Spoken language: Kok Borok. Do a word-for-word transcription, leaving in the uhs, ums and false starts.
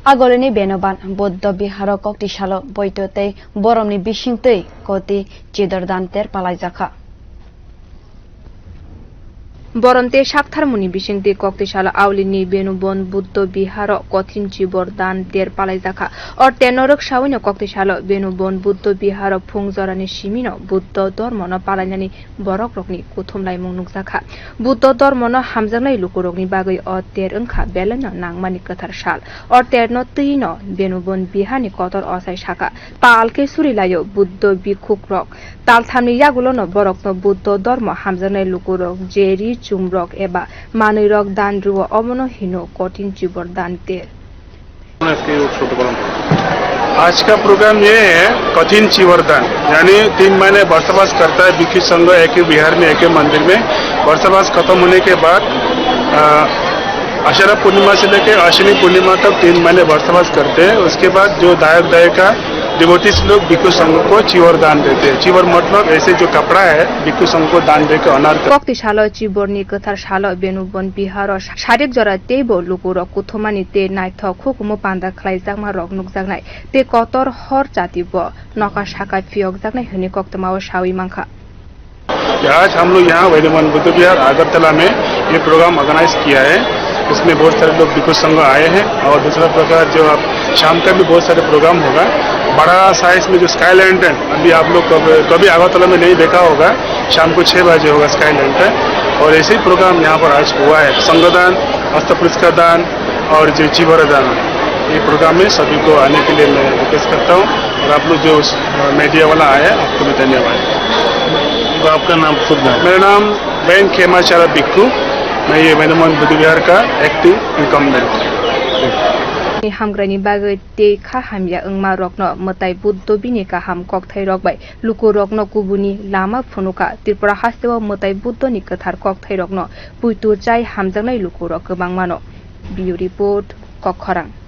Agolini Benoban Buddha Biharo kokti salo boito tei boromni bisingtwi koti chidor dan ter palaijakha. Borom tei saktharmungni bisingtwi kokti salo Aulini Benubon Buddha Biharo kothin chibor dan ter palaijakha. Orte norok sawino kokti salo Benubon Buddha Biharo phung jorani simino Buddha dormono palainani borok rokni kuthum laimung nukjakha. Buddha dormono hamjaknai lukurokni bagwi o ter wngkha belaino nangmani kwthar sal. O terno twino Benubon Biharni kotor ochai sakha, tal khe surilaio Buddha bhikkhukrok. Talthamni yagulono borokno Buddha dormo hamjaknai lukurok, jeri chumrok eba manwirok dan rwo, omono hino kothin chibor dan ter. आज का प्रोग्राम ये है कठिन चीवर दान, यानी तीन महीने बरसबास करता है भिक्षु संघ एक ही विहार में, एक ही मंदिर में। बरसबास खत्म होने के बाद, अ, आषाढ़ पूर्णिमा से लेके अश्विनी पूर्णिमा तक तीन महीने बरसबास करते हैं। उसके बाद जो दायक दायिका, डिवोटीज लोग भिक्षु संघ को चीवर दान देते हैं। चीवर मतलब ऐसे जो कपड़ा है, भिक्षु संघ को दान देके अनार कर- Kokti salo chiborni kwthar salo Benubon Biharo sarik jora teibo lukurok kuthumani tei naithok hukumu panda khlaijakma rok nukjaknai tei kotor hor chati bo nokha saka phiyokjaknai hwnwi koktwmao sawi mankha. आज हम लोग यहाँ वैद्यमान बुद्ध विहार अगरतला में ये programme organise किया है। इसमें बहुत सारे लोग भिक्षु संघ आए हैं और दूसरा प्रकार जो आप शाम का भी बहुत सारे प्रोग्राम होगा। बड़ा साइज में जो स्काई लैंटर्न, अभी आप लोग कभी, कभी अगरतला में नहीं देखा होगा, शाम को छः बजे होगा स्काई लैंटर्न। और ऐसे ही प्रोग्राम यहाँ पर आज हुआ है, संघदान, हस्त पुरस्कार दान और जो चीवर दान, ये प्रोग्राम में सभी को आने के लिए मैं रिक्वेस्ट करता हूँ। और आप लोग जो, अ, मीडिया वाला आए हैं, आपको भी धन्यवाद। तो आपका नाम शुभ नाम? मेरा नाम वैन खेमाचारा भिक्षु, मैं ये वैद्यमान बुद्ध विहार का active incumbent. Hamgraini bagwi tei kha hamya wngma rokno mwtai Buddho bini kaham kokthai rok bai luku rokno kubuni lama phunukha. Tripura hasteo mwtai Buddho ni kwthar kokthai rokno puitu chai hamjaknai luku rok kwbangmano. Bureau Report, Kokkhorang.